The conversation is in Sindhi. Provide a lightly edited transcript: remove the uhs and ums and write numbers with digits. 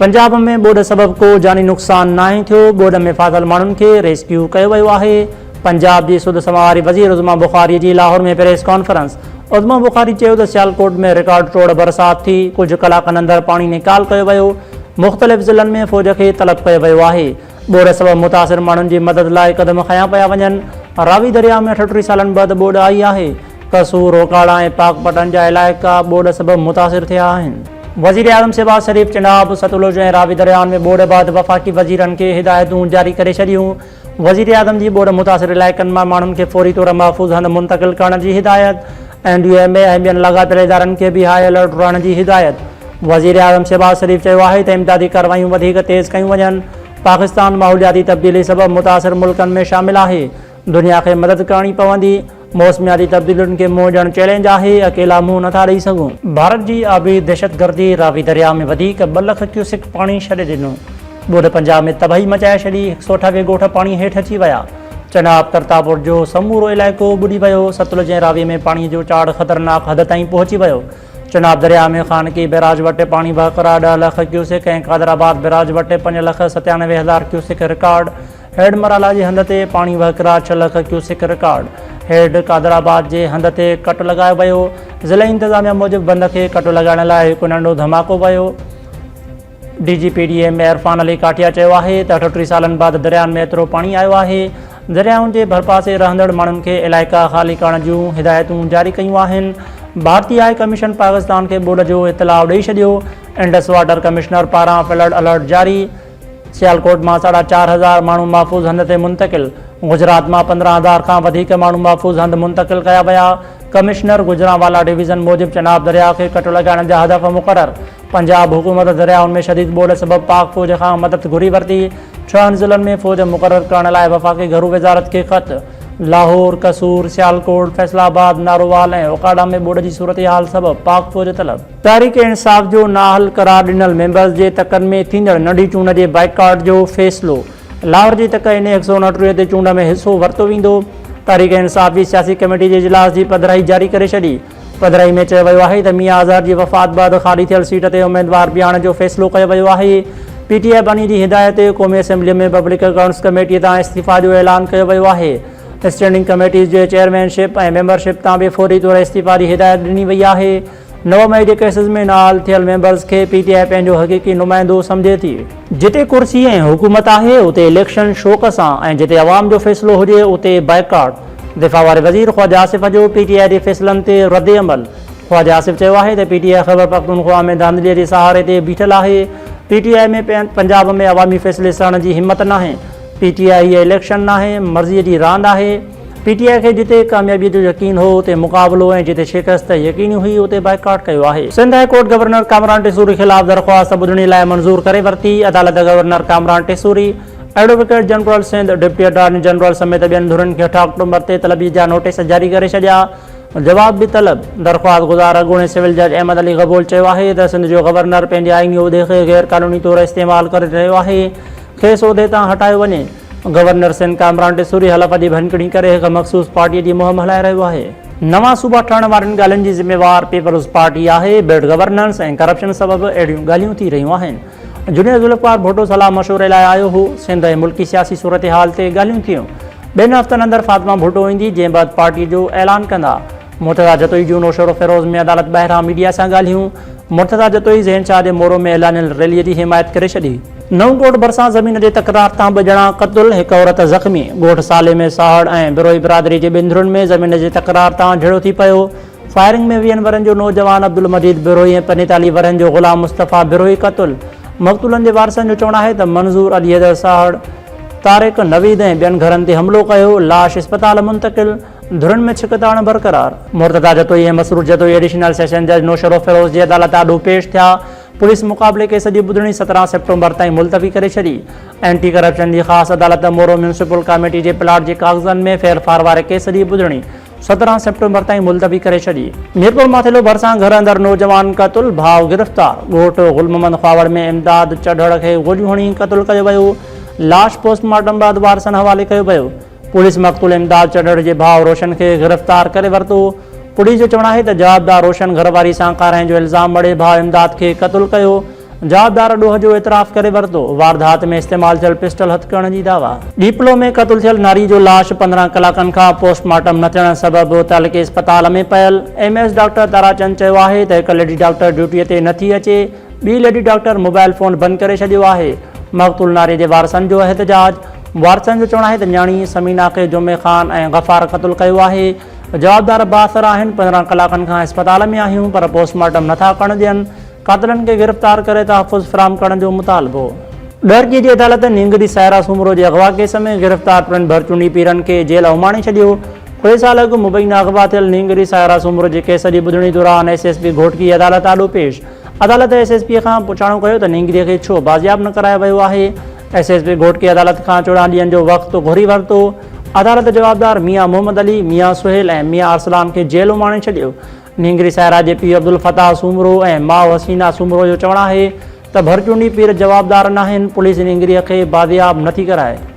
پنجاب ۾ ٻوڏ سبب ڪو جاني نقصان ناهي ٿيو، ٻوڏ ۾ ڦاٿل ماڻهن کي ريسڪيو ڪيو ويو آهي، پنجاب جي سڌ سماء واري وزير عظميٰ بخاري جي لاهور ۾ پريس ڪانفرنس، عظميٰ بخاري چيو ته سيالڪوٽ ۾ رڪارڊ ٽوڙ برسات ٿي، ڪجهه ڪلاڪن اندر پاڻي نيڪال ڪيو ويو، مختلف ضلعن ۾ فوج کي طلب ڪيو ويو آهي، ٻوڏ سبب متاثر ماڻهن جي مدد لاء قدم کنيا پيا وڃن، راوي درياء ۾ 38 سالن بعد ٻوڏ آئي آهي، قصور، اوڪاڙا ۽ پاڪپٽن جا علائقا ٻوڏ سبب متاثر ٿيا آهن. وزيراعظم شهباز شريف چناب، ستلج ۽ راوي دريائن ۾ ٻوڏ بعد وفاقي وزيرن کي هدايتون جاري ڪري ڇڏيون. وزيراعظم جي ٻوڏ متاثر علائقن مان ماڻهن کي فوري طور محفوظ هنڌ منتقل ڪرڻ جي هدايت، اين ڊي ايم اي ۽ ٻين لاڳاپيل ادارن کي به هاء الرٽ رهڻ جي هدايت. وزيراعظم شهباز شريف چيو آهي ته امدادي ڪارروايون وڌيڪ تيز ڪيون وڃن، پاڪستان ماحولياتي تبديلي سبب متاثر ملڪن ۾ شامل آهي، دنيا کي مدد ڪرڻي پوندي، موسمياتي تبديلين کي منهن ڏيڻ چئلينج آهي، اڪيلا منهن نٿا ڏئي سگهون. ڀارت جي آبي دهشتگردي راوي درياء ۾ وڌيڪ ٻه لک ڪيوسڪ پاڻي ڇڏي ڏنو، ٻوڏ پنجاب ۾ تباهي مچائي ڇڏي، هڪ سئو اٺاويهه ڳوٺ پاڻي هيٺ اچي ويا، چناب ڪرتاپور جو سمورو علائقو ٻڏي ويو، ستلج ۽ راوي ۾ پاڻي جو چاڙهه خطرناڪ حد تائين پهچي ويو، چناب درياء ۾ خانقي بئراج وٽ پاڻي وهڪرا ڏهه لک ڪيوسڪ ۽ قادر آباد بئراج وٽ پنج لک ستيانوي هزار ڪيوسڪ رڪارڊ، هيڊ مرالا جي هنڌ تي پاڻي وهڪرا ڇهه lakh cusec record, head Qadirabad جي هنڌ تي ڪٽ لڳايو ويو، ضلعي انتظاميا موجب بند کي ڪٽ لڳائڻ لاء هڪ ننڍو ڌماڪو ويو. D G P D M A Irfan Ali Kathia چيو آهي ته 38 سالن بعد دريائن ۾ ايترو پاڻي آيو آهي، دريائن جي ڀرپاسي رهندڙ ماڻهن کي علائقا خالي ڪرڻ جون هدايتون جاري ڪيون آهن، ڀارتي هاء ڪميشن پاڪستان کي ٻوڏ جو اطلاع ڏئي ڇڏيو، انڊس واٽر ڪمشنر پاران فلڊ الرٽ جاري. سيالڪوٽ مان ساڍا 4000 ماڻهو محفوظ هنڌ تي منتقل، گجرات مان 15,000 کان وڌيڪ ماڻهو محفوظ هنڌ منتقل ڪيا ويا، ڪمشنر گجرانوالا ڊويزن موجب چناب درياء کي ڪٽ لڳائڻ جا هدف مقرر، پنجاب حڪومت دريائن ۾ شديد ٻوڏ سبب پاڪ فوج کان مدد گهري ورتي، ڇهن ضلعن ۾ فوج مقرر ڪرڻ لاء وفاقي گهرو وزارت کي خط، لاهور، قصور، سيالڪوٽ، فيصل آباد، نارووال ۽ اوڪاڙا ۾ ٻوڏ جي صورتحال سبب پاڪ فوج طلب. تحريڪ انصاف جو نااهل قرار ڏنل ميمبرز جي تڪن ۾ ٿيندڙ ننڍي چونڊ جي بائيڪاٽ جو فيصلو، لاهور جي تڪ اين اي 129 تي چونڊ ۾ حصو ورتو ويندو، تحريڪ انصاف جي سياسي ڪميٽي جي اجلاس جي پڌرائي جاري ڪري ڇڏي، پڌرائي ۾ چيو ويو آهي ته ميان اظهر جي وفات بعد خالي ٿيل سيٽ تي اميدوار بيهارڻ جو فيصلو ڪيو ويو آهي، پي ٽي آء باني جي هدايت تي قومي اسيمبلي ۾ پبلڪ اڪائونٽس ڪميٽي تان استعيفيٰ جو اعلان ڪيو ويو آهي، اسٽينڊنگ ڪميٽيز جي چيئرمين شپ ۽ ميمبرشپ تان به فوري طور استعيفيٰ جي هدايت ڏني وئي آهي. 9 مئي جي ڪيسز ۾ نااهل ٿيل ميمبرز کي پي ٽي آء پنهنجو حقيقي نمائندو سمجهي ٿي. جتي ڪرسي ۽ حڪومت آهي اتي اليڪشن شوق سان ۽ جتي عوام جو فيصلو هجي اتي بائيڪاٽ، دفاع واري وزير خواجه آصف جو پي ٽي آء جي فيصلن تي ردعمل، خواجه آصف چيو آهي ته پي ٽي آء خيبرپختونخوا ۾ ڌانڌلي جي سهاري تي بيٺل آهي، پي ٽي آء ۾ پنجاب ۾ عوامي فيصلي سهڻ جي همت ناهي، پي ٽي آء هيء اليڪشن ناهي، مرضي جي راند آهي. پي ٽي آء کي جتي ڪاميابي جو يقين هو اتي مقابلو ۽ جتي شڪست يقيني هئي اتي بائيڪاٽ ڪيو آهي. Sindh high court governor Kamran Tessori خلاف درخواست ٻڌڻي لاء منظور ڪري ورتي، عدالت governor Kamran Tessori, advocate general Sindh, deputy attorney general سميت ٻين ڌرين کي اٺ آڪٽومبر تي طلبي جا نوٽيس جاري ڪري ڇڏيا، جواب به طلب. درخواست گذار اڳوڻي سول جج احمد علي گبول چيو آهي ته سنڌ جو گورنر پنهنجي آئيني عهدي کي غير قانوني طور استعمال ڪري رهيو آهي، کيس عهدي تان هٽايو وڃي. گورنر سنڌ ڪامران ٽيسوري حلف جي ڀڃڪڙي ڪري هڪ مخصوص پارٽي جي مهم هلائي رهيو آهي. نوان صوبا ٺهڻ وارين ڳالهين جي ذميوار پيپلز پارٽي آهي، بيڊ گورننس ۽ ڪرپشن سبب اهڙيون ڳالهيون ٿي رهيون آهن. جونيئر ذوالفقار ڀٽو صلاح مشوري لاء آيو هو، سنڌ ۽ ملڪي سياسي صورتحال تي ڳالهيون ٿيون. ٻن هفتن اندر فاطمه ڀٽو ايندي، جنهن بعد پارٽي جو اعلان ڪندا. مرتضيٰ جتوئي جون نوشهروفيروز ۾ عدالت ٻاهران ميڊيا سان ڳالهيون، مرتضيٰ جتوئي ذهين شاهه جي مورو ۾ اعلانيل ريلي جي حمايت ڪري ڇڏي. نئون ڳوٺ ڀرسان زمين جي تڪرار تان ٻه ڄڻا قتل، هڪ عورت زخمي، ڳوٺ صالح ۾ ساهڙ ۽ بروهي برادري جي ٻن ڌرين ۾ زمين جي تڪرار تان جهيڙو ٿي پيو، فائرنگ ۾ ويهن ورهين جو نوجوان عبدالمجيد بروهي ۽ پنيتاليهه ورهين جو غلام مصطفيٰ بروهي قتل، مقتولن جي وارثن جو چوڻ آهي ته منظور علي حيدر ساهڙ، طارق، نويد ۽ ٻين گهرن تي حملو ڪيو، لاش اسپتال منتقل، ڌرين ۾ ڇڪتاڻ برقرار. مرتضيٰ جتوئي ۽ مسرور جتوئي ايڊيشنل سيشن جج نوشهروفيروز جي عدالت آڏو پيش ٿيا، پوليس مقابلي ڪيس جي ٻڌڻي 17 سيپٽمبر تائين ملتوي ڪري ڇڏي. اينٽي ڪرپشن جي خاص عدالت مورو ميونسپل ڪاميٽي جي پلاٽ جي ڪاغذن ۾ ڦيرڦار واري ڪيس جي ٻڌڻي 17 سيپٽمبر تائين ملتوي ڪري ڇڏي. ميرپور ماٿيلو ڀرسان گهر اندر نوجوان قتل، ڀاء گرفتار، ڳوٺ غل محمد خواوڙ ۾ امداد چڍڙ کي گوليون هڻي قتل ڪيو ويو، لاش پوسٽ مارٽم بعد وارثن حوالي ڪيو ويو. پوليس مقتول امداد چڍڙ جي ڀاء روشن کي گرفتار ڪري ورتو. پوليس جو چوڻ آهي ته جوابدار روشن گهر واري سان ڪارائين جو الزام مڙهي ڀاء امداد کي قتل ڪيو. جوابدار ڏوهه جو اعتراف ڪري ورتو، واردات ۾ استعمال ٿيل پسٽل هٿ ڪرڻ جي دعويٰ. ڏيپلو ۾ قتل ٿيل ناري جو لاش 15 ڪلاڪن کان پوسٽ مارٽم نه ٿيڻ سبب تعلقي اسپتال ۾ پيل، ايم ايس ڊاڪٽر تاراچند چيو آهي ته هڪ ليڊي ڊاڪٽر ڊيوٽي تي نه ٿي اچي، ٻي ليڊي ڊاڪٽر موبائل فون بند ڪري ڇڏيو آهي، مقتول ناري جي وارثن جو احتجاج، وارثن جو چوڻ آهي ته نياڻي ثمينه کي جمعي خان ۽ غفار قتل ڪيو آهي، جوابدار بااثر آهن، 15 ڪلاڪن کان اسپتال ۾ آهيون پر پوسٽ مارٽم نٿا ڪرڻ ڏين، قاتلن کي گرفتار ڪري تحفظ فراهم ڪرڻ جو مطالبو. ڏهرڪي جي عدالت نينگري سائره سومرو جي اغوا ڪيس ۾ گرفتار ٽن ڀرچونڊي پيرن کي جيل اماڻي ڇڏيو. ٽي سال اڳ مبينا اغوا ٿيل نينگري سائره سومرو جي ڪيس جي ٻڌڻي دوران ايس ايس پي گهوٽڪي عدالت آڏو پيش. عدالت ايس ايس پي کان پڇاڻو ڪيو ته نينگري کي ڇو بازياب نه ڪرايو ويو آهي. ايس ايس پي گهوٽڪي عدالت کان 14 ڏينهن جو وقت گهري ورتو. عدالت جوابدار ميان محمد علي، ميان سهيل ۽ ميان ارسلان کي جيل اماڻي ڇڏيو. نينگري سائره جي پيء عبدالفتاح سومرو ۽ ماء حسينه سومرو جو چوڻ آهي ته ڀرچونڊي پير جوابدار ناهن، پوليس نينگريء کي بازياب نٿي ڪرائي.